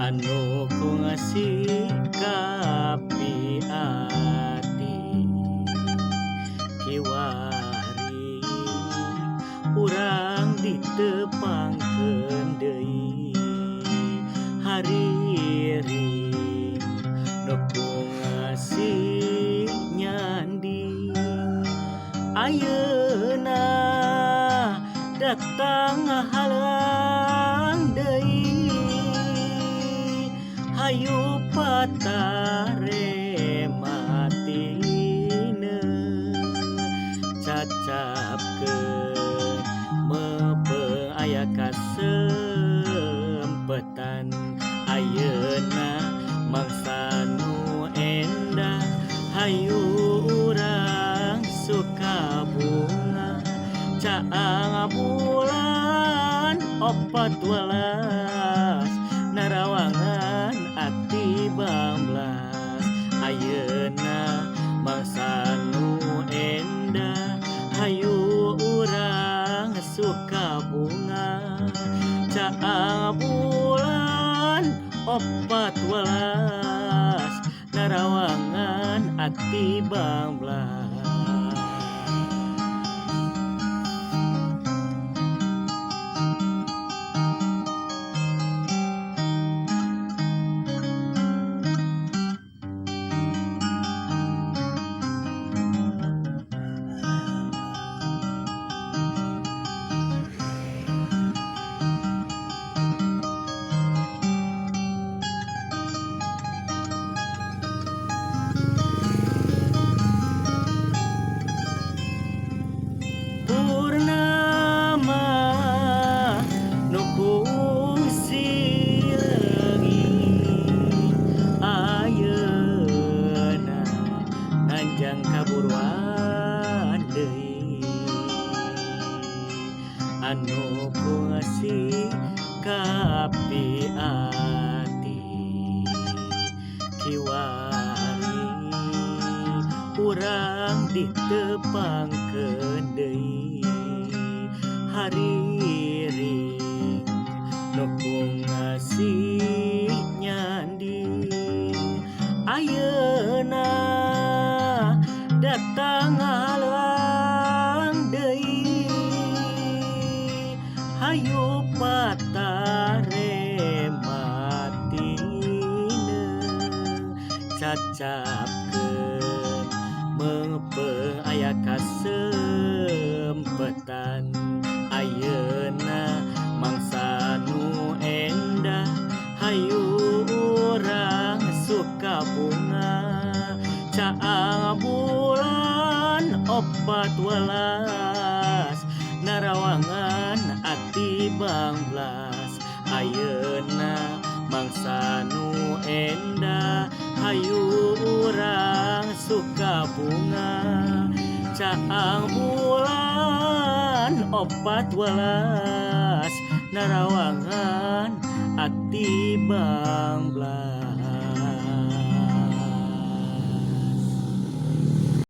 Anu ku ngasih kapi ati kiwari urang ditepangkeun deui hariring nu ku ngasih nyanding ayeuna datang ngahalang deui hayu patarematina cacapkeun meupeung aya kasempetan ayeuna mangsa nu endah hayu urang suka bunga caang bulan 14 narawangan ati bamblas ayeuna mangsa nu endah hayu urang suka bunga caang bulan 14 narawangan ati bamblas. Purnama nu kungsi leungit ayeuna nanjang kaburuan deui anu ku ngasih kapi ati kiwari urang ditepangkeun deui hariring nu ku ngasih nyanding ayeuna datang ngahalang deui hayu patarematina cacapkeun meupeung aya kasempetan ayeuna mangsa nu endah hayu urang suka bunga caang bulan 14 narawangan ati bamblas ayeuna mangsa nu endah hayu urang suka bunga caang bulan 14 narawangan ati bamblas.